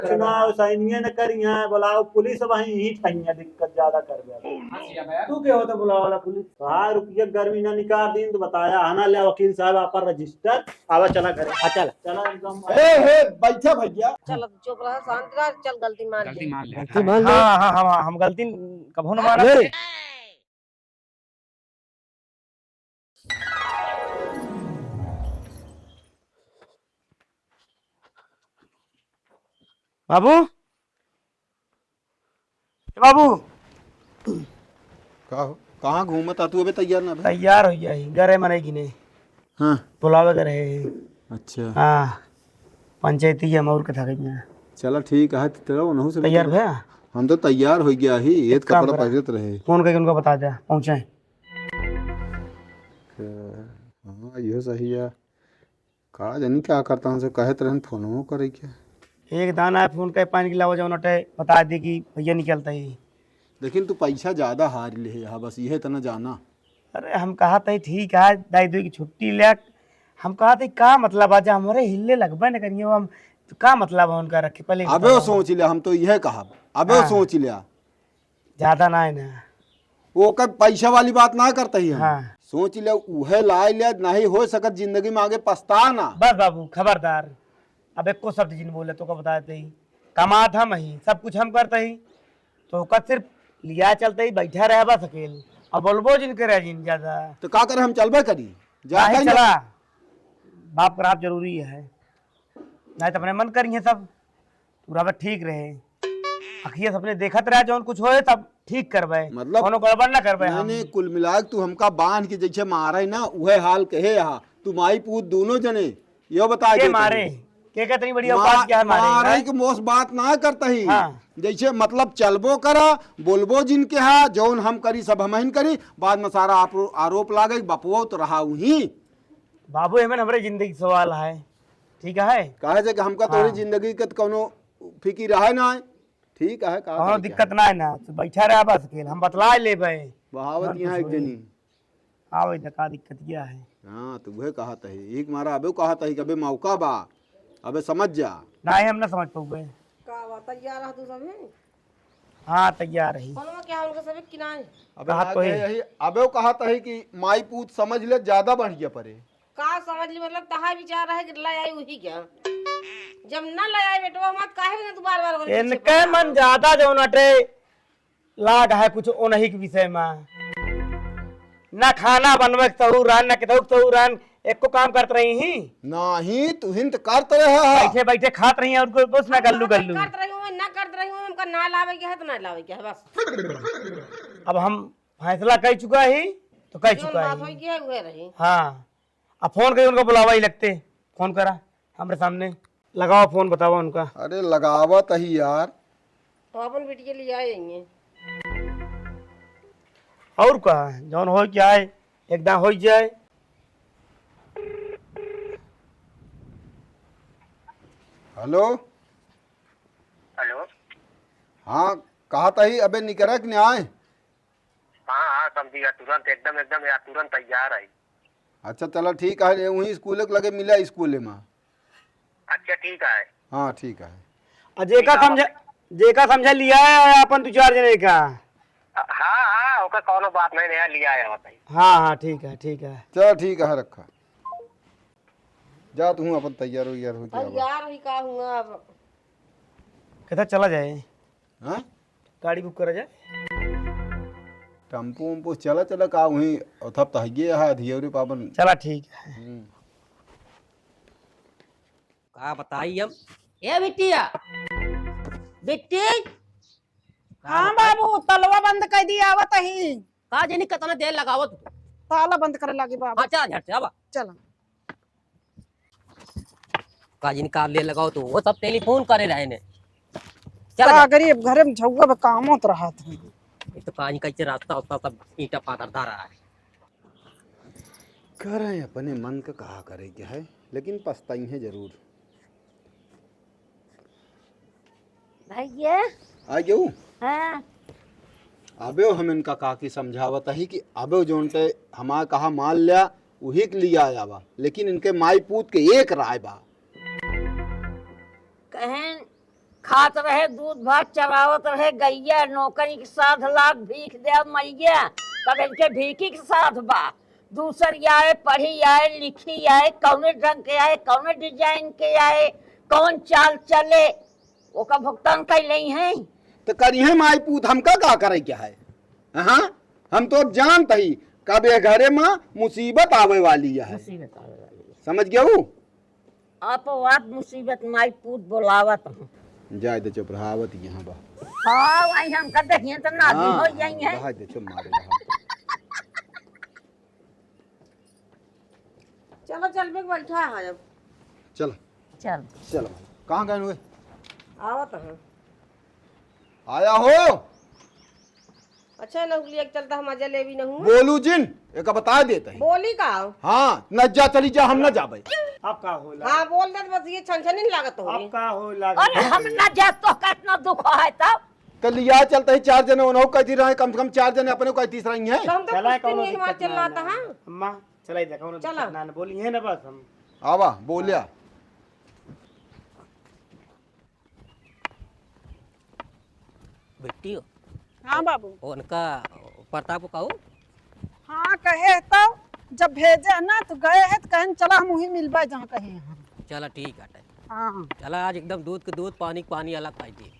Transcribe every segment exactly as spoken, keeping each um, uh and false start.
चुनाव सैनिये न करिहैं, बुलाओ पुलिस, वहीं ही ठहिया दिक्कत ज्यादा कर दे। तू के होता बुलावे वाला पुलिस? हाँ, रुपया गर्मी ना निकाल दीन तो बताया, आना ले वकील साहब, आपन रजिस्टर, आवा चला घरे। हाँ, चल। चला एकदम। ए, हे, बैठा भैया। चल, अब चुप रहा, शांत रहा, चल, गलती मान गलती ले। मान ले। गलती मान ले। हाँ, हाँ, हाँ, हम गलती कभो न माना। ले। बाबू, ए बाबू। का हो? कहाँ घूमत आ तू? अबे तैयार ना बे? तैयार हो गया ही, घरे मने की नहीं। हाँ। बुलावे के रहे। अच्छा। हाँ, पंचायती है, हम और कथा कही है। चला ठीक है, तो तेरा उनहु से तैयार भया? हम तो तैयार हो गया ही, ये एक काम कपड़ा करा। पहनत रहे। फोन करके उनको बता दे, पहुँचे। हाँ, ये सही है। का जानी क्या करता हूँ, से कहत रहन फोनो करे क्या? एक दाना फोन के पानी के लावा जाओ नटे, बता दे कि भैया निकलता ही। लेकिन तू पैसा ज्यादा हार ले है, हाँ, बस ये इतना जाना। अरे हम कहा तही ठीक है, दाई दुई की छुट्टी ले, हम कहा तही का मतलब आज हमरे हिलने लगबे न करिए हम, तो का मतलब है उनका रखे पहले अबे वो बताओ। सोच लिया, हम तो यह कहा, अबे वो हाँ। सोच लिया। ज्यादा ना है ना। वो का पैसा वाली बात ना करता ही हम। हाँ। सोच ले, उहे लाई ले, नहीं हो सकत जिंदगी में आगे पछताना। बस बाबू, खबरदार, अब एको शब्द जिन बोले तो का बताते ही, कमात हम ही, सब कुछ हम करते ही, तो ओकर सिर्फ लिया चलते ही बैठा रहे बस अकेल, अब बोलबो जिन करे जिन ज्यादा। तो का करे, हम चलबे करी, जाता काहे ही ना। चला, बाप का राज जरूरी है, नहीं तो अपने मन करिए सब, तू रहबे ठीक रहे, अखिया सपने देखत रहे, जौन कुछ होए सब ठीक करबे, मतलब कोनो गड़बड़ ना करबे नहीं, हम। नहीं, कुल मिला के तू हमका बांध के जैसे मारे ना, उहे हाल कहे यहाँ, तू माई पूत दोनों जने, यो बता के दे मारे, तनी। के के इतनी बड़ी मा-, औकात क्या है मारे, मारे हैं? के मोस बात ना करता ही। हाँ। जैसे मतलब चलबो करा, बोलबो जिनके हा, जौन हम करी सब हमहिन करी, बाद में सारा आपरो-, आरोप लागे, बपवो तो रहा उही। बाबू, एमन हमरे जिंदगी के सवाल है, ठीक है? काहे से कि हमका तोहरी हाँ। जिंदगी के त कौनो फिकिर है ना, ठीक है, का कौनो करे दिक्कत के है? ना है ना, तू बैठा रहा बस अकेल, हम बतला लेबे। बहावत जौन यहाँ कुछ एक होई। जनी। हाँ, वही तो का दिक्कत क्या है? हाँ, तो उहे कहत ही, एक मारा अबे कहत ही कि अबे मौका बा, अबे समझ जा। नहीं, हम ना समझ पउबे। का बा, तैयार रह तू सभी? हाँ, तैयार रही। फोनवा क्या उनका सभी कि नहीं? अबे कहत ना तो कहे है। यही, अबे वो कहत ही कि माई पूत समझ ले, ज्यादा बढ़िया परे। का समझ ली, मतलब तहार विचार रहे कि ले आई उही क्या? जब ना ले आई बेटवा, मत काहे ना तू बार-बार ओकरे पीछे इनके पड़ मन रहा। ज्यादा जौन अटे लाग है कुछ ओनही के विषय में। ना खाना बनवे के सहूर रहन, ना केतहू के सहूर रहन, एको काम करत रही ही? नाही, तुहिन त करत रहे हा। बैठे बैठे खात रही और कोई बस ना गल्लू गल्लू। करत रही हूँ, ना करत रही हूँ, हमका ना लावे के है तो ना लावे के है, बस। अब हम फैसला कह चुका ही, तो कह जौन चुका बात ही। होई के है, उहे रही। हाँ। अब फोन करी उनका बुलावा ही लगते। फोन करा हमरे सामने। लगावा फोन, बतावा उनका। अरे लगावा तही यार। तो अपन बिटिया ले आएंगे। और का, जौन होई के आए, एकदम होई जाए। हेलो। हेलो। हाँ, कहत ही अबे निकरा कि नहीं आए? हाँ, हाँ, समझी गया, तुरंत, एकदम, एकदम यार, तुरंत तैयार है। अच्छा, चला ठीक है, वहीं स्कूल के लगे मिला, स्कूल में। अच्छा, ठीक है। हाँ, ठीक है। आ, जेका समझा, जेका समझा लिया है अपन दो चार जने का। हाँ, हाँ, ओका कौनो बात नहीं, नहीं लिया है, बताइए। हाँ, हाँ, ठीक है, ठीक है। चलो, ठीक है, रखा। जा तू अपन तैयार वैयार हो के आवा। तैयार ही का हुआ अब। कहता चला जाए। हाँ? गाड़ी बुक करा जाए। टेम्पो उम्पो चला, चला का वहीं उथप तो हइये है, धियौरी पावन। चला ठीक है। हम्म। का बताई हम? ए बिटिया, बिट्टी। हाँ बाबू, तलवा बंद कर दिया, आवत ही। का जानी कितना देर लगावत तू। ताला बंद करे लागी बाबू। हाँ, चला झट से, आवा। चला। का जिनका ले लगाओ तो वो सब टेलीफोन करे रहे ने। चल का बे। गरीब घरे में झउआ बे काम होत रहत है। ये तो का जिनका इसे रास्ता होता सब ईंटा पाथर धरा है। करे अपने मन का कहा करे के है, लेकिन पछताई है जरूर। भैया। आ गयो? हाँ। अबे हम इनका काकी समझावत ही कि अबे जोन ते हमार कहा मान लिया, उही के लिया आवा, लेकिन इनके माई पूत के एक राय बा। कहें खात रहे, दूध भात चरावत रहे, गइया नौकरी के साध लाग भीख दे मइया, तब इनके भीखी के साध बा। दूसर आए, पढ़ी आए, लिखी आए, कौने ढंग के आए, कौने design के आए, कौन चाल चले, ओका भुगतान कइ लेइहैं। तो करिहैं माई पूत, हमका का करे के है? हाँ, हम तो अब जानत ही कब ये घरे में मुसीबत आवे वाली है। मुसीबत आवे वाली है। समझ गया वो? आपो आप मुसीबत माई पूत बोलावत हूँ। जाए दे चुप रहा, आवत यहाँ बा। हाँ, वही हम कर देखिए तो नानी हाँ, हो जाइहैं। रहा दे चुप मारे रहा। चलो, चल, मैं बैठा है अब। चल। चल। चल भाई। कहाँ गए हुए? आवत हैं। आया हो? अच्छा, नौकरी एक चलता हम जलेबी न हूँ। बोलू जिन, एक बता देते हैं। बोली का? हाँ, न जा, चली जा, हम न जाबे। अब का हो लागे? हाँ, बोल दे, बस ये छनछनी लागत हो। अब का हो लागे? अरे, हम न जा तो कितना दुख है तब। तो लिया चलते ही चार जने, उन्हों कहती रहे, कम से कम चार जने अपने कहती रही हैं। तो हम तो चला, कुछ दिन कौनो यही वहाँ दिक्कत ना, चिल्लाता ना। है। अम्मा, चला ही देखा, उन्हों चला। दिक्कत ना, ना बोली है ना बस हम। आवा, बोलिया। बेटी हो। हाँ बाबू। उनका प्रताप को कहो। हाँ, कहे है तो जब भेजे है ना तो गए है तो कहन चला हम वहीं मिलबा जहाँ कहे हैं। चला ठीक है। हाँ। चला आज एकदम दूध के दूध, पानी के पानी अलग पाई दी।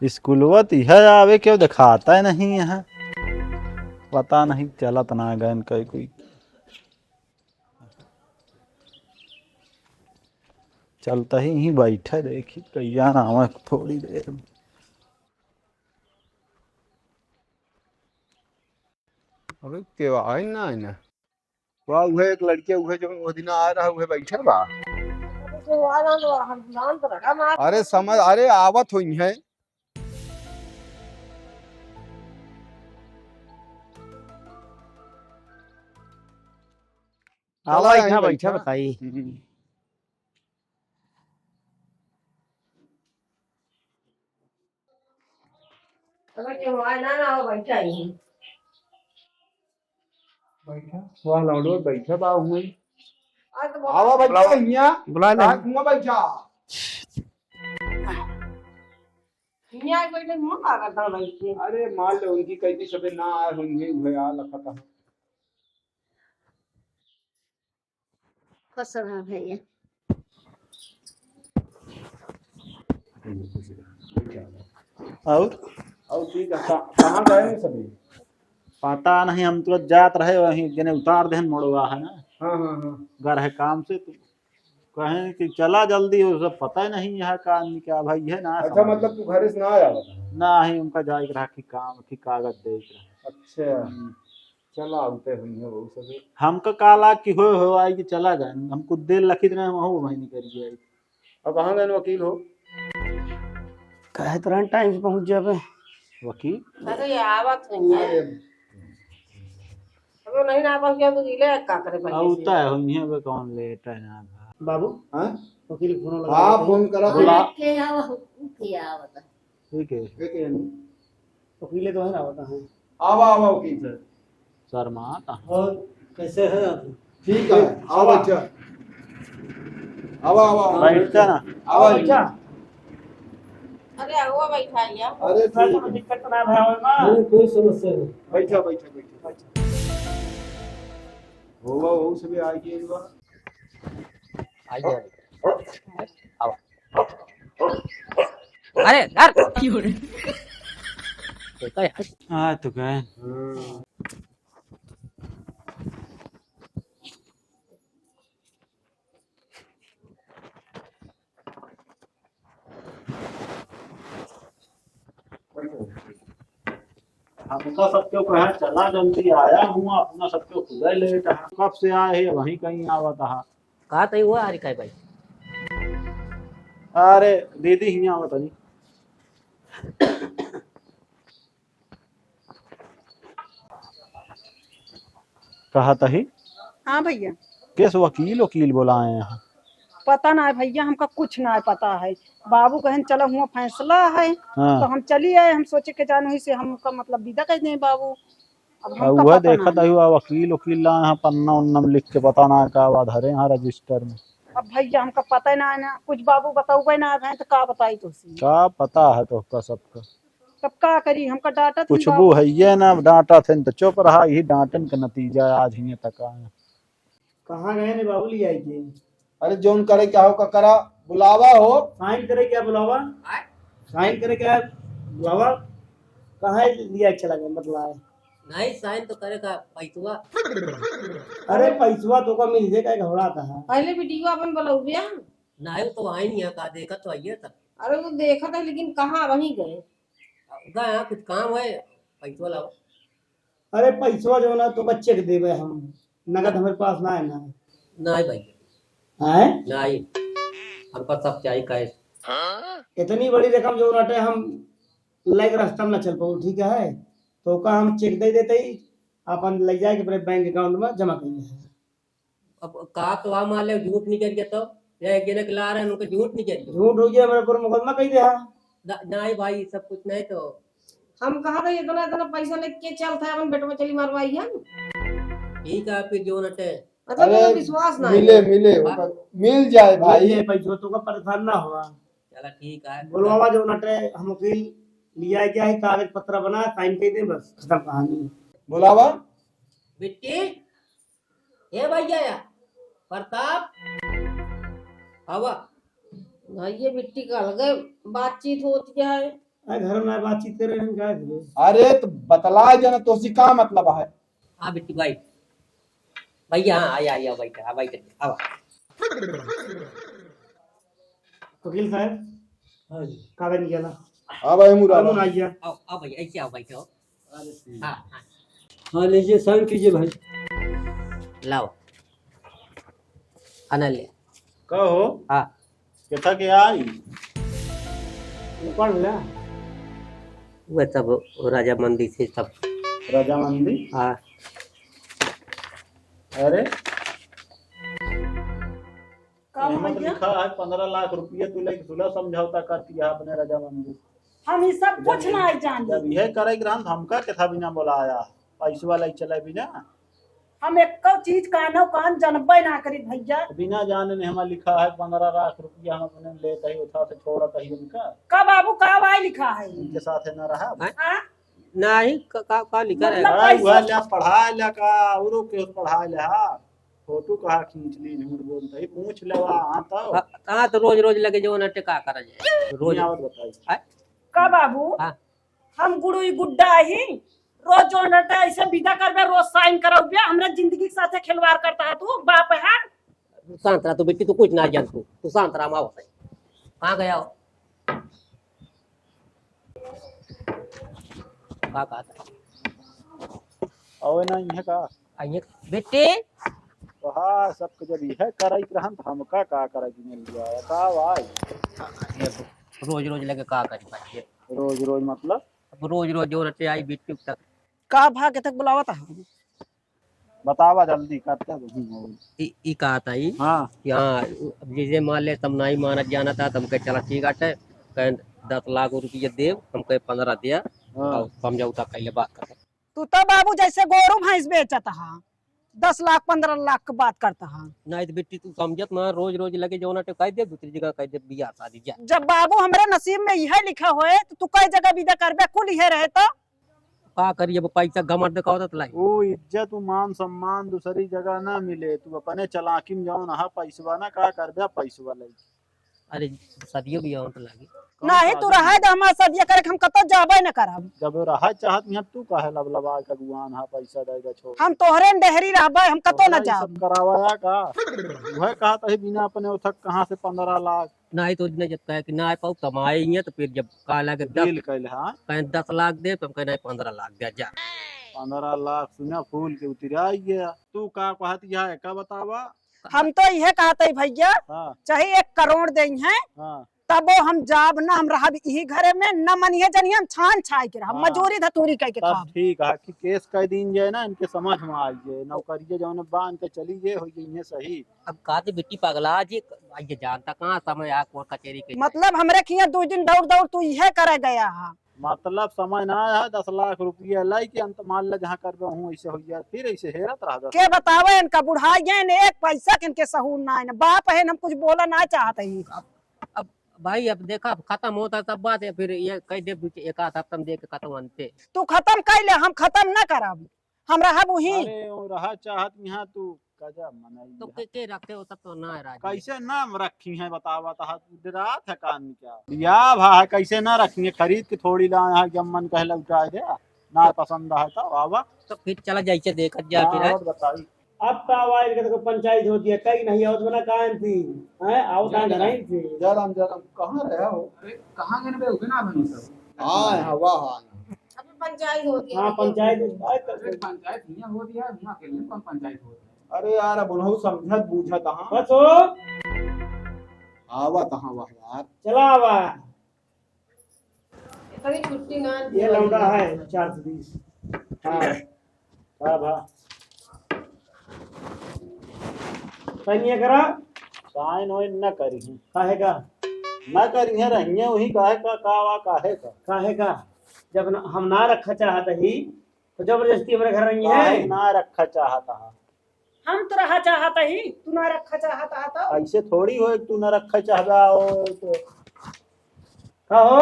स्कूलवा तो यह आवे क्यों दिखाता है नहीं यहाँ, पता नहीं चलत ना गए कहीं कोई। चलता ही यहीं बैठे देखी कहिया ना आवे थोड़ी देर में। अबे केवा आई ना आई ना। वाह, उहे एक लड़के उहे जो वो दिन आ रहा उहे बैठे बा। अरे समझ, अरे आवत हुई है। आवा, चला, इहाँ यहीं बैठा, बैठा। बताई। हम्म। अगर केहू आए ना, ना हो, बैठा ही। बैठा, वाह, लौंडो, बैठा बा, हुए। आज तो आवा, बहुत बैठा, हियाँ। बुला ले। आज हुआ बैठा। हियाँ बैठे, मुँह का करता बैठ के। अरे, मान लो, उनकी कहती सबे ना आए होंगे, वह आ लखा था। खुश रहा भैया। और? और ठीक है, कहाँ गए हैं सभी? पता नहीं, हम तो जात रहे वहीं, जने उतार देहन मोड़वा है ना। हाँ, हाँ, हाँ। घर है काम से, तो कहें कि चला जल्दी, वो सब पता ही नहीं यहाँ का आदमी क्या भाई है ना, अच्छा, समझ मतलब तू घर से ना आया बता? ना ही, उनका जाए के रहा कि काम, कि कागज दे के रहा। अच्छा। हम्म। चला, आते हुई हैं वो सभी। हमका का लाग कि हो, हो आई कि चला गए। हम कुछ देर लखित रहे, हम हो वहीं निकल गए। अब कहाँ गए वकील हो? कहे तो रहन टाइम से पहुँच जाबे। वकील? अरे, आवत हुई हैं। अरे। अब नहीं ना पहुँच गया तो ले का करे पहले से। उता है, हुई हैं, वो कौन लेट है ना। बाबू? हाँ? वकील फोन लगा हाँ, दे। फोन करा। बुला। के आवा, के आवत है। ठीक है। ठीक है। वकीले तो है ना, बता है। आवा, आवा, वकील सर। शर्मा कहाँ? और कैसे हैं आप? ठीक है, आवा, अच्छा। आवा, आवा, आवा। बैठता ना। आवा, अच्छा। अरे, आवा, बैठा लिया। अरे, कोई ठीक है। दिक्कत ना भाई, ना। नहीं, कोई समस्या नहीं। बैठा, बैठा, बैठा। होवा, वो सभी आ गए बा। आइए, आइए। आओ। अरे, यार। देखा यार। आ, तो गए। हम्म। हमका सब क्यों कहा, चला जल्दी आया हूँ, अपना सब क्यों खुदा लेट है। कब से आए हैं, वहीं कहीं आवत है। कहा तई हुआ, अरे काय भाई? अरे दीदी, हियाँ आवत नहीं। कहा तही? हाँ भैया। केस वकील, वकील बुलाए हैं? पता ना है भैया, हमका कुछ ना है पता है। बाबू कहन चला हुआ फैसला है, हाँ। तो हम चली आए, हम सोचे के जान हुई से हमका मतलब विदा कर दें बाबू। अब अब हमका वह पता देखत ना। अही, वकील उकील लाए हैं, पन्ना उन्ना में लिख के पता ना का बा धरे हैं रजिस्टर में। अब भैया हमका पता ही ना है ना, कुछ बाबू बतउबे ना है तो का बताई तोसे। का पता है तोहका सबका। तब का करी, हमका डांटत ही कुछ बाबू। वो है ये ना, डांटत है तो चुप रहा, यही डांटन का नतीजा है आज हियाँ तक आए। कहाँ गए ने बाबू लियाई के? अरे जौन करे क्या हो का करा, बुलावा हो। साइन करे क्या बुलावा? आय? साइन करे क्या बुलावा? कहाँ लियाई चला गया मतलब आए? नहीं, साइन तो करे का पैसवा। अरे पैसवा तो का मिल जाए, का घबड़ा कहा? पहले वीडियो अपन बुलाऊ भैया। नहीं, तो आई नहीं है, का देखत तो आइए तब। अरे वो देखत है, लेकिन कहाँ वहीं गए? गए हैं, कुछ काम है, पैसवा लाओ। अरे पैसवा जो ना तो का चेक देबे हम, नगद हमारे पास ना है ना। नहीं भाई। हैं? नहीं, हमका सब चाहिए कैश। इतनी बड़ी रकम जो रटे हम लाइक रास्ता में ना चल पाऊ, ठीक है? तो का हम चेक दे देते ही अपन ले जाए के अपने बैंक अकाउंट में जमा कर दे। अब का तो हम मान ले झूठ निकल गया तो, या एक जने के ला रहे हैं, उनका झूठ निकल गया। झूठ हो गया, हमारे ऊपर मुकदमा कर दिया। ना, नहीं भाई, सब कुछ नहीं तो। हम कहा था इतना, इतना पैसा लेके चलता है, अपन बेटवा चली मरवाई है। ठीक है, फिर जो नटे। अच्छा, अरे, तो विश्वास ना मिले, है। मिले, हाँ। ओकर मिल जाए मिल भाई। जाए पैसा, तो का परेशान ना हुआ। चला ठीक है। बोलवावा जो नटे, हम वकील लिया क्या है, कागज पत्र बना, साइन कर दे, बस खत्म कहानी। बोलावा। बिट्टी, ए भैया या, प्रताप, आवा। भाई ये बिट्टी का अलग बातचीत होती है। अरे घर में बातचीत करे हैं, का करे? अरे तो बतला जाना, तोसी का मतलब है? हाँ बिट्टी भाई, भैया, हाँ, आया, आया, बैठा, हाँ, बैठा, आवा। वकील साहब, हाँ जी। कागज निकाला। हाँ भाई, मुराद। कानून आ गया। आओ, आओ भैया, ऐसे आओ, बैठो। हाँ, हाँ। हाँ, लीजिए, साइन कीजिए भाई। लाओ। आना ले। का हो? हाँ। केथा के आई? ऊपर ले। वह सब रजामंदी से सब। रजामंदी? हाँ। अरे? का एहमा तो भैया? लिखा है पन्द्रह लाख रुपया तू लेके सुलह समझौता करती है अपने रजामंदी। हम ई सब कुछ जब ना जानी। जब यह करे के रहन, तो हमका केथा बिना बोलाया, पैसवा ले चले बिना। हम एक्को चीज कानो कान जनबे ना करी भैया। बिना जाने ने हमार लिखा है पन्द्रह लाख रुपया हम अपने लेत ही, उठा से छोड़त ही इनका। का बाबू, का भाई लिखा है? इनके साथ है ना रहा। हैं? हाँ? नहीं, का, का, का लिखा है? मतलब खड़ा पैसा हुआ ल्या, पढ़ा ल्या का, औरो के पढ़ा ल्या, हाँ। फोटो कहाँ खींच ली, झूठ बोलता ही, पूछ लेवा, हाँ तो। हाँ, हाँ, तो रोज, रोज लगे जो नटे का करा जाए? रोज। नहीं आवत बताई। हैं? का बाबू? हाँ। हम गुड़ुई गुड्डा ही, रोज जो नटे ऐसे विदा करबे, रोज साइन करौबे, हमरा जिंदगी के साथे खिलवाड़ करता है तू, बाप है। शांत रहा तू बेटी, तू कुछ ना जान तू, तू शांत रहा, हम आवत है। कहाँ गया हो? का कहत है? आवे ना इहे का? आइए बेटी। तो हाँ, सबके जब इहे करे के रहन, तो हमका का करे के मिल गया? का भाई? ये रोज रोज लगे का करी भाई? ये रोज रोज मतलब? अब रोज रोज जो रटे आई बेटी तक। का भा के तक बुलावत है? बतावा जल्दी, करते तो हूँ। ई, ई कहत है ई? हाँ। कि हाँ, अब जैसे मान ले, तम नहीं मानत जानत है, तम कहे, "चला ठीक बाटे, कहे दस लाख रुपये देव, हम कहे पन्द्रह दिया, हाँ। और समझौता कैले बात करते।" तू तो बाबू जैसे गोरू भैंस बेचत हा, दस लाख पन्द्रह लाख के बात करता हा। नहीं तो बेटी तू समझत ना, रोज रोज लगे जौना टे कह दे, दूसरी जगह कह दे बियाह शादी जा। जब बाबू हमरे नसीब में यह लिखा होए तो तू कई जगह विदा करबे, कुल यह रहे तो। का करी, अब पैसा घमंड देखावत लाई। ओ इज्जत, उ मान सम्मान दूसरी जगह ना मिले। तू अपने चालाकी में जौन हा पैसवा ना, का करबे पैसवा लाई। अरे, सदियो भी आवत लागी। नहीं, तू रहे दे, हमार सदिया करे के हम कतो जाबे न करब। जब रहे चाहत नहीं, तू काहे लबलबा के अगुआन हा, पैसा देगा छोड़। हम तोहरे न डेहरी रहबे, हम कतो न तोहरा ई जाब। सब करावा या का? वह कहत है बिना अपने उठक कहाँ से पन्द्रह लाख? नहीं तो नहीं, जब कहे कि ना पाऊ कमाए ही है, तो फिर जब कहा लागे तो दस, डील कैल हा। कहें दस लाख दे, तो हम कहें नहीं, पन्द्रह लाख दे जा। पन्द्रह लाख सुना फूल के उतरा गया। तू का कहत है, का बतावा? हम तो यह कहत है भैया, हाँ। चाहे एक करोड़ दे हैं, हाँ। तबो हम जाब ना, हम रहब यही घरे में, न मनिहे जनिहे, हम छान छाई के रहब, हाँ। मजूरी धतूरी कह के तब खाब। ठीक है कि केस कह दीन जाए ना, इनके समझ में आई जाए, नौकरिये जौन बांध के चली गए, हो जाइए सही। अब का दे बेटी पगला जी, ये जानता कहाँ समय आ कोर्ट कचेरी के। मतलब हमरे खिया दो दिन दौड़ दौड़ तू यह करे गया हा। मतलब समय ना है, दस लाख रुपया लाई के अंत मान ले जहाँ करबे हूँ ऐसे हो जाए, फिर ऐसे हेरत रह जा। के बतावे इनका बुढ़ाई है, इन्हें एक पैसा के इनके सहूर ना है, बाप है, हम कुछ बोला ना चाहत ही। अब, अब भाई, अब देखा, अब खत्म होता तब बात है, फिर ये कह दे कि एक आध हफ्ता में दे के खत्म अंते। तू खत्म कर ले, हम खत्म ना करब, हम रहब उहीं। अरे, वो रहा चाहत यहाँ तू गजब मनई तो है। के, के रखे हो तब तो ना है राजी। कैसे नाम रखी है बतावा, तो हाथ डरात है कान क्या? या भा है, कैसे ना रखी है, खरीद के थोड़ी ला यहाँ, जब मन कहे लौटा दे, ना पसंद है तो आवा। तो फिर चला जाइए, देखत जा हाँ, फिर, हैं? और बताई। अब का आवा, इनके तो पंचायत होती है, कई नहीं आवत बना कान थी, हैं? आवत जय राम। नहीं थी। जय राम, जय राम। कहाँ रहे हो? अरे, कहाँ गए बे? उबे ना बनी सब। हाँ, हाँ, वाह, हाँ। अभी पंचायत होती है। हाँ, पंचायत, अरे, पंचायत हियाँ होती है, हियाँ के लिए कौन पंचायत होती है? अरे यार, अब उन्हों समझत बूझत हाँ। बस हो। आवत हाँ, वाह यार। चला आवा। इतनी छुट्टी ना ये लौंडा है, चार सौ बीस। हाँ। का भा? साइन ये करा। साइन वाइन न करी है। काहे का? न करी है, रहिए वही, काहे का, का वा, काहे का? काहे का? जब न, हम ना रखा चाहत ही, तो जबरदस्ती हमरे घर रही काहे है। ना रखा चाहत हा? हम तो रहा चाहत ही, तू ना रखा चाहत हा तो? ऐसे थोड़ी हो, तू ना रखा चाहबा हो तो। का हो?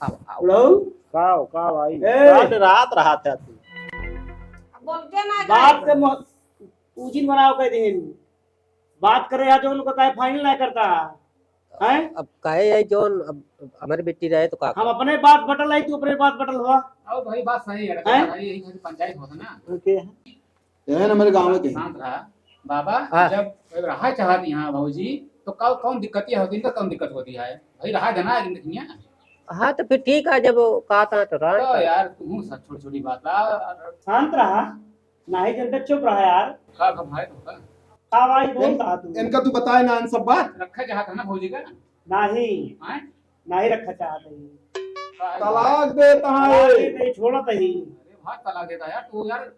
आओ, आओ। बुढ़ऊ? का हो, का भाई? ए! रात, रात रहा था तू। अब बोलते ना बाप जाए। के मो-, उजिन बनाओ कह दिन। बात करे या जो उनको काहे फाइनल ना करता? हैं? अब काहे है जौन अब हमारे बेटी रहे तो का हम करे? अपने बात बटल आई, तू अपने बात बटल हुआ। आओ भाई, बात सही है, हैं? भाई, यही खातिर पंचायत होता ना। ओके। यह ना मेरे गाँव के। शांत रहा। बाबा, हाँ। जब रहा चाहत यहाँ भौजी, तो कौ-, कौन दिक्कत यह होती, इनका कौन दिक्कत होती है? भाई, रहा देना है जिंदगी में। हाँ, तो फिर ठीक है, जब वो कहा था तो रहा तो था। यार, तू सब छोटी-छोटी बात ला। शांत रहा, नाही जनता चुप रहा यार। का घबराए तो का? का भाई बोल इन-, कहा तू? इनका तू बताए ना इन सब बात। रखा चाहत है ना भौजी का? नाही। हैं? नाही रखा चाहत है। का तलाक देता है। तलाक दे, नहीं छोड़त है। अरे भाई, तलाक देता यार, तू यार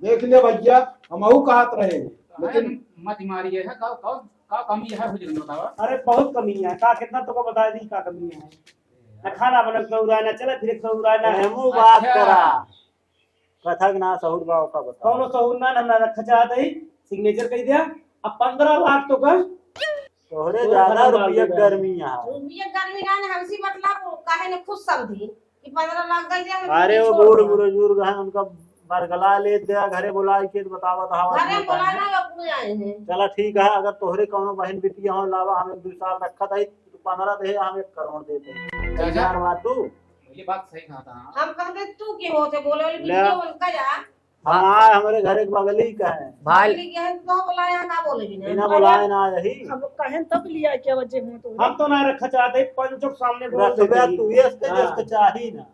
देख ले भैया, हमहू कहत रहे, काहे लेकिन मत मारी है, का, का, का कमी है, हुजूर बतावा। अरे बहुत कमी है, का कितना तो को बता दी, का कमी है। ना खाना बनत सहुरा, ना चलत फिरत सहुरा, ना हमहू बात अच्छा। करा। कथक ना सहुर बा, ओका बता। कौनो सहुर ना, ना, ना रखा चाहत है, सिग्नेचर कह दिया। अब पन्द्रह लाख तो का तोहरे तोहरे ज्यादा खाना रुपया डाल देगा। गर्मी यहाँ। रुपया गर्मी ना, हमसे मतलब काहे ने खुश समझी। कि पन्द्रह लाख दे दिया, हम अरे, वो छोड़ बूढ़ दिया। बुजुर्ग हैं, उनका बरगला ले दिया, घरे बुलाए के बतावा तो हवा घरे नहीं बुलाए पाए। ना, अपने आए हैं। चला ठीक है, अगर तोहरे कौनो बहन बिटिया हो लावा, हम एक दो साल रखत है, तू पन्द्रह दे, हम एक करोड़ दे दे। चाचा। तैयार बा तू? ये बात सही कहा था। हम कहते तू के होते बोले वाली ले। बिटिया उनका जा। हाँ, हमारे घर एक बगली का है। भाई। बगली के है, तो बुलाया ना बोले भी ना। बिना बुलाए ना रही। अब कहें तब लिया क्या वजह हो तो हम तो ना रखा चाहते, पंचों के सामने बोल रखबे देते। तू ये इसके हाँ। जस के चाही ना।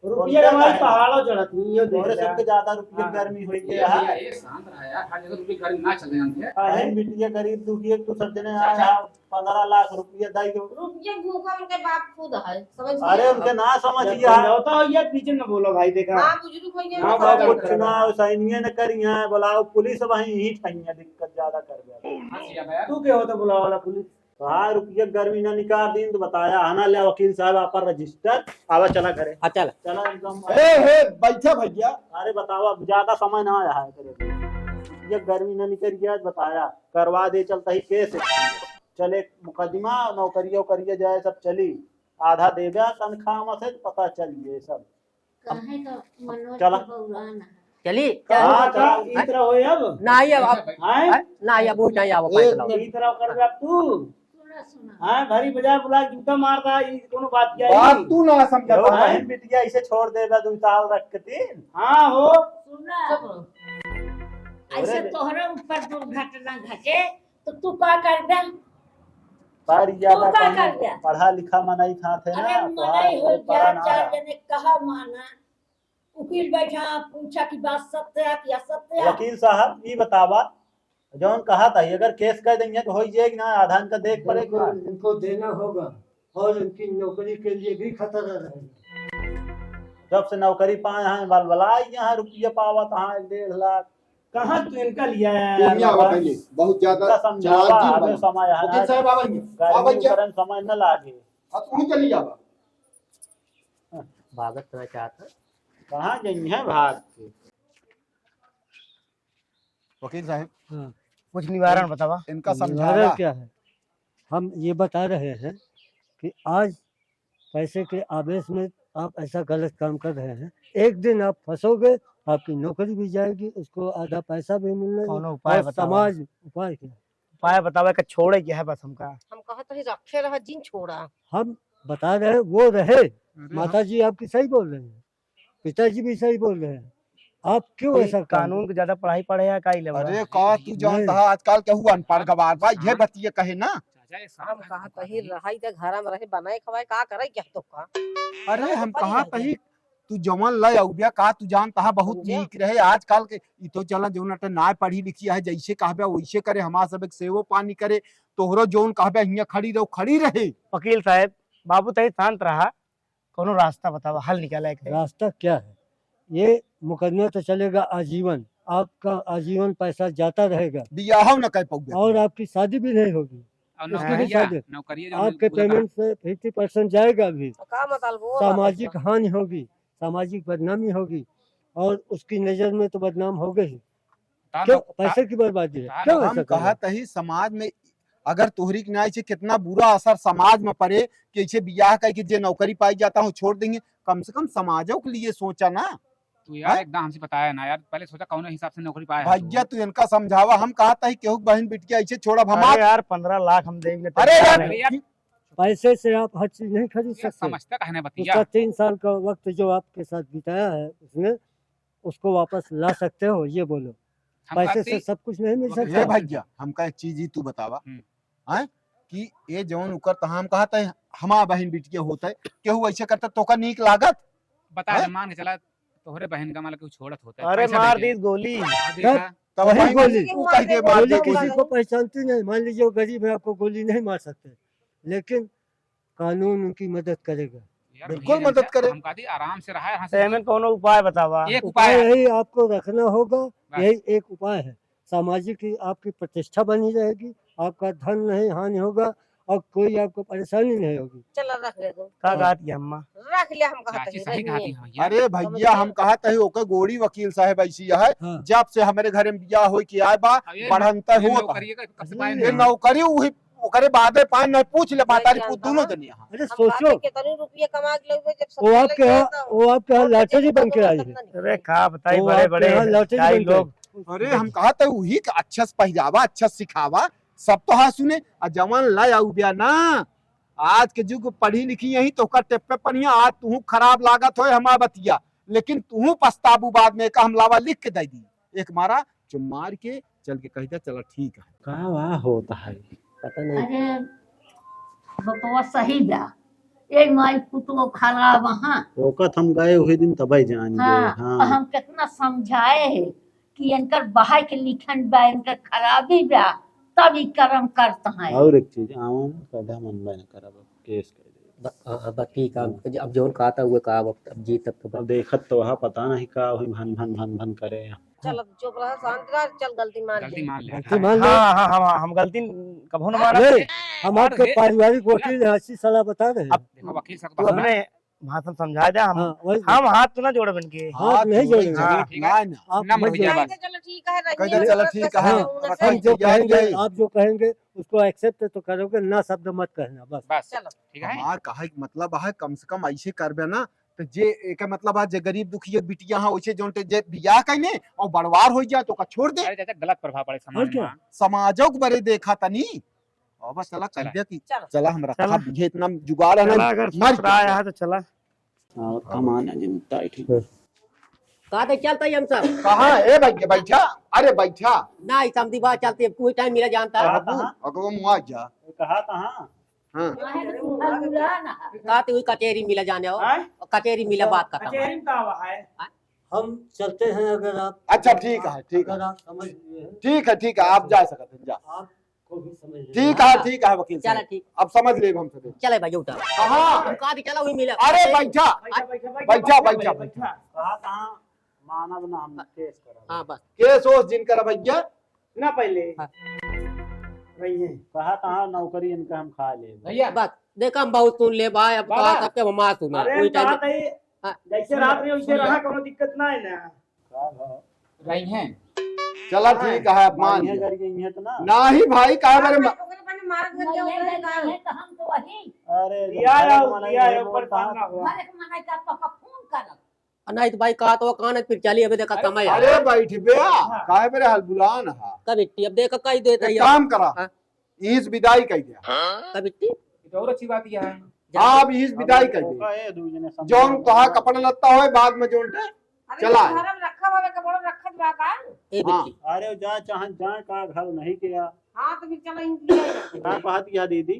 रुपया बोलते हमारे ना। पहाड़ों चढ़त नहीं, ये देख तोरे ले। सबके ज्यादा रुपया हाँ। गर्मी हुई ये गया है। ये शांत रहा यार, हर जगह रुपया गर्मी ना चले जाते हैं। हाँ, है। कहीं बिटिया गरीब दुखी है, तू सब जने आए चाचा। हैं, पन्द्रह लाख रुपया दाई के। रुपया भूखा उनके बाप खुद है, समझ अरे, गए? उनके ना समझ जब गया। समझौता हो गया, पीछे न बोलो भाई, देखा। हाँ, बुजुर्ग हो गया, हाँ, तो भाई, समझौता कुछ करो। ना, सैनिये न करी हैं, बुलाओ पुलिस, वहीं ही ठहिया, दिक्कत ज्यादा कर गया। हाँ, सिया भैया। तू के हो तो बुलाओ वाला पुलिस? तो हाँ, रुपया गर्मी ना निकाल दिन तो बताया, आना ले वकील साहब, आपका रजिस्टर, आवा चला घरे। हाँ, चला। चला एकदम। हे, हे, बैठा भैया। अरे बताओ, अब ज्यादा समय ना आया है करे। ये गर्मी ना निकल गया, बताया, करवा दे, चलता ही केस। चले मुकदमा, नौकरिया उकरिया जाए, सब चली। आधा देबे तनख्वाह में से तो पता चल गए सब। काहे तो मनोज चला। के बउरान है। चली? हाँ, काका, चला। ई तरह होए अब? नहीं, अब, अब, हैं? नहीं, अब उठ जाए, अब एक फैसला हो। मिनट। ई तरह कर दे अब तू। सुना, सुना। हाँ, भरी बाजार बुला के जूता मार दा, ई कोनो बात क्या बात है? तू ना समझा लोग पाए। बहन बिटिया इसे छोड़ देबे दो साल रख के तीन। हाँ हो। सुना। चुप रहो। ऐसे अरे। तोहरे ऊपर दुर्घटना घटे, तो तू का कर दे? पर तू ज्यादा का कौनो कर दे? पढ़ा लिखा मनई खात है अरे ना, तो मनई आज हो पढ़ा गया, ना चार रहा। जने कहा माना, उकील बैठा, पूछा कि बात सत्य है कि असत्य है? वकील साहब, ई बतावा, जौन कहा था, अगर केस कर देंगे तो हो जाएगी ना, आधान का देख पड़ेगा। बिल्कुल, इनको देना होगा और इनकी नौकरी के लिए भी खतरा रहेगा। जब से नौकरी पाए हैं, बलबला यहाँ रुपया पावत हैं, डेढ़ लाख। कहाँ तू इनका लिया है यार, दुनिया बाबा? बताइए, बहुत ज्यादा इनका समझावा, चार्जिंग हमें बना। समय है वकील ना। साहब, आवाइए, गर्मी आवाइए। उतरन समय न लागे। हाँ, तू ही चली जावा। हाँ, भागत ना चाहता। कहाँ गई है भाग के? वकील साहब, हाँ। कुछ निवारण बतावा। इनका निवारण समझावा। क्या है? हम ये बता रहे हैं कि आज पैसे के आवेश में आप ऐसा गलत काम कर रहे हैं। एक दिन आप फंसोगे, आपकी नौकरी भी जाएगी, उसको आधा पैसा भी मिलने कौनो उपाय और बतावा। समाज, उपाय क्या? उपाय बतावा कि छोड़े क्या है बस हमका। हम कहत रही रखे रह, जिन छोड़ा। हम बता रहे, वो रहे। अरे माता जी आपकी सही बोल रही हैं, पिताजी भी सही बोल रहे हैं। आप क्यों कोई ऐसा काम कानून करते? के ज्यादा पढ़ाई पढ़े हैं का, ई लेवल अरे है? का तू नहीं। जानता है आजकल केहू अनपढ़ गवार बा, ये हाँ। बतिये कहे ना। चाचा, ये सब हम कहा तही रही त घर में रहे, बनाए खवाए, का करे क्या तो का? अरे बनाए हम तो पड़ी कहा रही। तही, तू जवन ले अउबिया का तू जानता है बहुत समझे? नीक रहे। आजकल के ई तो चला जौन अटे ना पढ़ी लिखी है, जैसे कहबे वैसे करे, हमार सब एक सेवो पानी करे, तोहरो जौन कहबे हियाँ खड़ी रहो, खड़ी रहे। वकील साहब, बाबू तही शांत रहा, कौनो रास्ता बतावा, हल निकाला है कहीं। रास्ता क्या है? ये मुकदमा तो चलेगा आजीवन, आपका आजीवन पैसा जाता रहेगा। बियाह न कर पाऊंगे। और आपकी शादी भी नहीं होगी। और उसकी भी नौकरिया, शादी, नौकरिया जो आपके बोला था। Payment से fifty percent जाएगा अभी। तो का मतलब वो सामाजिक बात है? हानि होगी, सामाजिक बदनामी होगी, और उसकी नज़र में तो बदनाम हो गए ही। ता क्यों? नौ-, ता-, पैसे की बर्बादी है। ता क्यों नौ-, ऐसा हम कर रहे कहा हैं? तही समाज में अगर तोहरी के नाई से कितना बुरा असर समाज में पड़े कि ऐसे बियाह करके जे नौकरी पाई जाता हो छोड़ देंगे, कम से कम समाजों के लिए सोचा ना। तू यार हैं? एकदम हमसे बताया ना यार, पहले सोचा कौन हिसाब से नौकरी पाया है भैया, तू। तू इनका समझावा, हम कहा तही केहू बहन बिटिया ऐसे छोड़ब अरे हमार। यार, पन्द्रह लाख हम देंगे, अरे यार, अरे यार। पैसे से आप हर चीज नहीं खरीद ये सकते। समझता कहने बतिया। उसका तीन साल का वक्त जो आपके साथ बिताया है उसने, उसको वापस ला सकते हो, ये बोलो। हम पैसे कहते से सब कुछ नहीं मिल सकता। ए भैया, हमका एक चीज ही तू बतावा, हम्म। हैं? कि ये जौन उकर तहाँ हम कहा तही, हमार बहिन बिटिया होत है, केहू ऐसे करता तोका नीक लागत? बता हैं? दे, मान के चला, तोहरे बहिन का मतलब केहू छोड़त होता है, अरे पैसा मार देके। दी गोली। हाँ, देखा। तब वही भाई गोली। ऊ कह के मार गोली दे किसी गोली। को पहचानती नहीं। मान लीजिए वो गरीब है, आपको गोली नहीं मार सकते, लेकिन कानून उनकी मदद करेगा। यार, बिल्कुल भैया, मदद करे। हम कहती आराम से रहा, यहाँ से तो एमन कौनो उपाय बतावा। एक उपाय उपाय है। यही आपको रखना होगा, बस। यही एक उपाय है। सामाजिक ही आपकी प्रतिष्ठा बनी रहेगी, आपका धन नहीं हानि होगा और कोई आपको परेशानी नहीं होगी। चला रख ले दो। का कहत ये अम्मा? रख ले, हम कहत चाची रही सही नहीं। कहती हैं भैया। अरे भैया, समझ गए? हम कहत ही ओकर गोड़ी वकील साहब ऐसी है, हाँ। जब से हमरे घरे में बियाह होई के आए बा, अब ये बढ़ंता ये होत है। नौकरी का कब से पाए ये नहीं? नौकरी उही ओकरे बादे पाए नहीं, पूछ ले महतारी पूत दोनों जने यहाँ। अरे हम सोचो, कहते कितने रुपये कमा के लउबे जब वो सबसे आपके लग यहाँ, जाता। वो आपके यहाँ और लॉटरी कितने बन के आई है। कितना अरे का बताई, वो बड़े आपके बड़े यहाँ लॉटरी जाई बन के लोग। आई। अरे हम कहत ही उही के अच्छा से पहिरावा, अच्छा से सिखावा, सब तो हाँ सुने। आ जवान ला आऊ बिया ना, आज के जुग पढ़ी लिखी यही तो ओकर टेप्पे पनिया, आज तुहू खराब लागत होए हमार बतिया, लेकिन तुहू पछताबू बाद में, का हम लावा लिख के दे दी। एक मारा चुम्मार के चल के कह दे, चला ठीक है। का वा होत है? पता नहीं। अरे, बपवा सही बा। ए माई पुतवा खराब हाँ। ओकत हम गए वही दिन तबे जान गए। हाँ, हाँ। हम कितना समझाए है कि इनकर बाहर के लिखन बा, इनकर खराबी बा, तब ई कर्म करत हैं। और एक चीज, आवन कदा मन बा न करब, केस कर दे। ब-, हाँ, हाँ, बस ठीक है। अब, अब जौन कहा था, वो कहा, अब, अब जी तक तो अब देखत तो वहाँ पता नहीं का वही भन, भन, भन, भन करे। चल, अब चुप रह, शांत रह, चल, गलती मान गलती ले। मान ले। गलती मान ले। हाँ, हाँ, हाँ, हाँ, हम गलती कभो न मानब। नहीं, हम और आपके हे-, पारिवारिक वकील हैं, अच्छी सलाह बता रहे हैं। अब देखो, वकील साहब तू बता अपने भाषण समझा दे, हम, हाँ, वही। हम हाथ तो ना जोड़ब इनके। हाथ हाथ नहीं नहीं जोड़ेंगे। जोड़ेंगे, हाँ। ठीक है? ना, ना। आप ना मत मर जाइए। जोड़ो। चलो, ठीक है, कह दे, रंजीत, चलो, ठीक है। हाँ, हम जो कहेंगे, आप जो कहेंगे, उसको accept तो करोगे, ना शब्द मत कहना, बस। बस, चलो। ठीक है? हमार कहे के मतलब है, कम से कम ऐसे करबे ना, तो जे, एकर मतलब है, जे गरीब दुखी एक बिटिया हाँ, वैसे जौन ते जे बियाह कइने और बड़वार हो जाए, तो ओका छोड़ दे। अरे चाचा, गलत प्रभाव पड़े समाज और क्या? में। समाजों के बरे देखा तनी। अब चला, चला। कह दे कि चला। चला, हम रखा चला। भी है, इतना जुगाड़ है ना, चला, अगर मर ससुरा जाए। आया है तो चला। हाँ, कमान है जी, उतना ही ठीक। का तो चलता ही हम सब। कहाँ? ए भैया, बैठा। अरे बैठा। ना, ई समधी बात चलती है, कोई टाइम मिला जानता है। कहाँ, बाबू, कहाँ? अगवा मुआ जा। कहा कहाँ? हाँ। काहे तो तू हर बुला ना। का तो वही कचेरी मिला जाने हो। हैं? और कचेरी मिला तो बात खत्म। कचेरी में का हुआ है? हम चलते हैं, अगर आप, अच्छा, ठीक है, ठीक अगर है। आप समझ लिए हैं। ठीक है, ठीक है, आप जा सकते हैं, जा। आपको भी समझ लेना। ठीक है, ठीक है, वकील चला, साहब। ठीक। अब समझ ले हम सब। चले भाई, उठा। कहाँ? हम कहा कि चला, वही मिला। अरे, बैठा। बैठा, बैठा, बैठा, बैठा, बैठा, बैठा, बैठा। बैठा। कहा, कहाँ? मानव ना हम केस करब। हाँ, बस। केस ओस जिन करब भैया। ना पहले। हाँ। रहिए। कहा कहाँ नौकरी इनका हम खा ले। भैया। बस, देखा हम बहुत सुन ले भाई, अब बाबा। कहा सबके हम मार सुना। अरे, कोई टाइम कहा तही, हाँ। जैसे रात में वैसे रहा, कोनो दिक्कत ना है ना। रही हैं। चला ठीक है, अब मान लिया। नहीं भाई, काहे बरे मा- अरे, दिया है, ऊपर पाना हुआ। अरे, नहीं तो भाई, का तो कान है, फिर चली, अबे देखा समय है। अरे, बैठ बे, हाँ। काहे बरे हलबुलान हा? का बिट्टी, अब देखा, कही देता एक है। काम करा। हाँ। ईस विदाई कह दिया। का बिट्टी? ये तो और अच्छी बात यह है। जा। हाँ, अब ईस विदाई कह दिया। जौन तोहा कपड़ा लत्ता होए, बाद में जोन टे अरे, चला। घर में रखा हुआ कपड़ा रखत बा का? ए हाँ। बिट्टी। अरे, जा, चाहे जाए का, घर नहीं किया। हाँ, तो फिर चला, इनकी का कहत यह दीदी?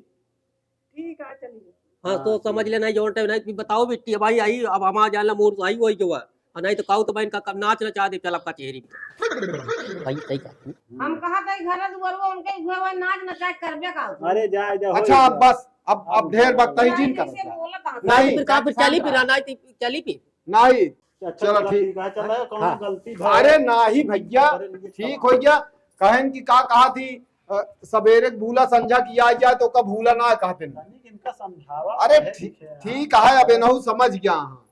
ठीक है, चलिए। हाँ, तो हाँ, समझ ठीक। लेना, जोन टाइम नहीं, फिर बताओ बिट्टी, भाई आई, अब हमारा जान ला मोर आई वही जो है। और नहीं तो कहू तो बहन का कब नाच नचा दे, चल आपका चेहरी पे। भाई, सही कहा। हम कहा था, घर दुआर वो उनके हुआ, वह नाच नचा करबे का। अरे, जा, जा, हो अच्छा, गया। अब बस, अब, अब अब ढेर बकता ही जिन कर। बोला था। नहीं, फिर का, फिर चली, फिर ना, चली फिर। नहीं, अच्छा, चलो, चलो, ठीक। ठीक है, चलो, कौन हाँ। गलती भा-, अरे, नाही भैया, करे लिए ठीक क्षमा। हो गया। कहन की का कहा थी, अ, सबेरे के बूला संझा की आ जाए तो का भूला ना कहते हैं। तनिक इनका समझावा अरे, है ठीक, पीछे, हाँ। ठीक है, अब एनहू समझ गया, हाँ।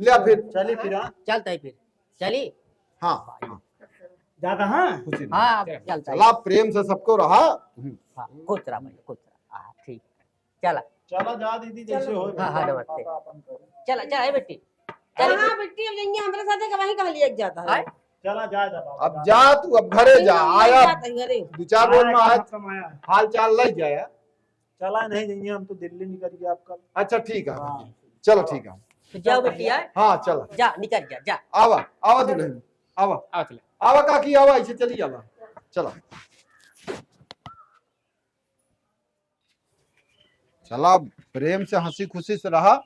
ले फिर। चली फिर, हाँ। चलता है फिर। चली। हाँ, हाँ। ज्यादा, हाँ? खुशी नहीं। हाँ, अब चलता है। चला, प्रेम से सबको रहा। हाँ, खुश रहा भाई, खुश रहा। हाँ, ठीक। चला। चला जा दीदी, जैसे चलो। हो, हाँ, हाँ, भगवान नमस्ते। पापा अपन करे। चला, चला, ए बेटी। चल। हाँ, बेटी, अब यहीं हमरे साथे के वहीं कहाँ लिया जाता है? आय? चला जा, जा बाबा, अब जा। जा तू, अब घरे जा, नहीं, आया। जाता है घरे। दो चार रोज में आया, आज कहाँ कमाया? हाल चाल ले जाया। चला नहीं जाइए, हम तो दिल्ली निकल गया आपका। अच्छा, ठीक है। हाँ। चलो, ठीक है। तो जाओ बेटी, आय? हाँ, चला। जा, निकल जा, जा। आवा, आवा दुल्हन, आवा। आवा चले। आवा काकी, आवा, ऐसे चली आवा। चला। चला, प्रेम से हंसी खुशी से रहा,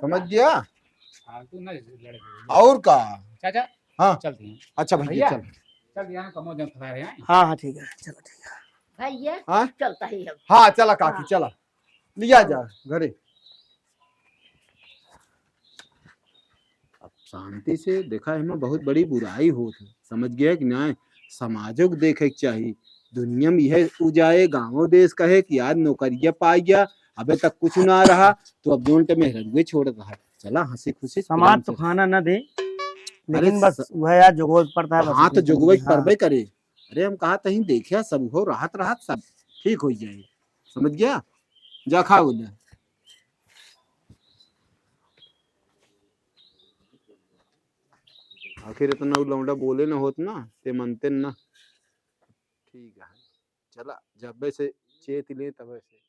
समझ गया? फालतू ना लड़े। और का? चाचा, हाँ। चलते हैं। अच्छा भैया, भैया, चल। चल, यहाँ कमो जन फंसा रहे हैं। हाँ, हाँ, ठीक है, चलो, ठीक है। भैया, हाँ? चलता ही अब। हाँ, चला काकी, हाँ। चला, लिया जा घरे। अब शांति से देखा, एमे बहुत बड़ी बुराई होत है, समझ गया कि नाहीं? समाजो के देखे के चाही। दुनिया में यह उजाए, गाँव देश कहे कि यार नौकरिया पाई गया, अबे तक कुछ ना रहा, तो अब जोन टे मेहररुए छोड़ रहा। चला हंसी खुशी समाज प्रेम तो से। खाना न दे, अरे लेकिन बस स-, वह यार जोगवे के पड़ता है बस, हाँ, तो जोगवे के हाँ। पड़बे करे। अरे हम कहा तहीं देखिया, सब हो रहत रहत सब ठीक हो जाए, समझ गया? जा खा बोले। आखिर इतना उ लौंडा बोले न होत ना, ते मनते ना। ठीक है, चला, जब से चेत ले तब से।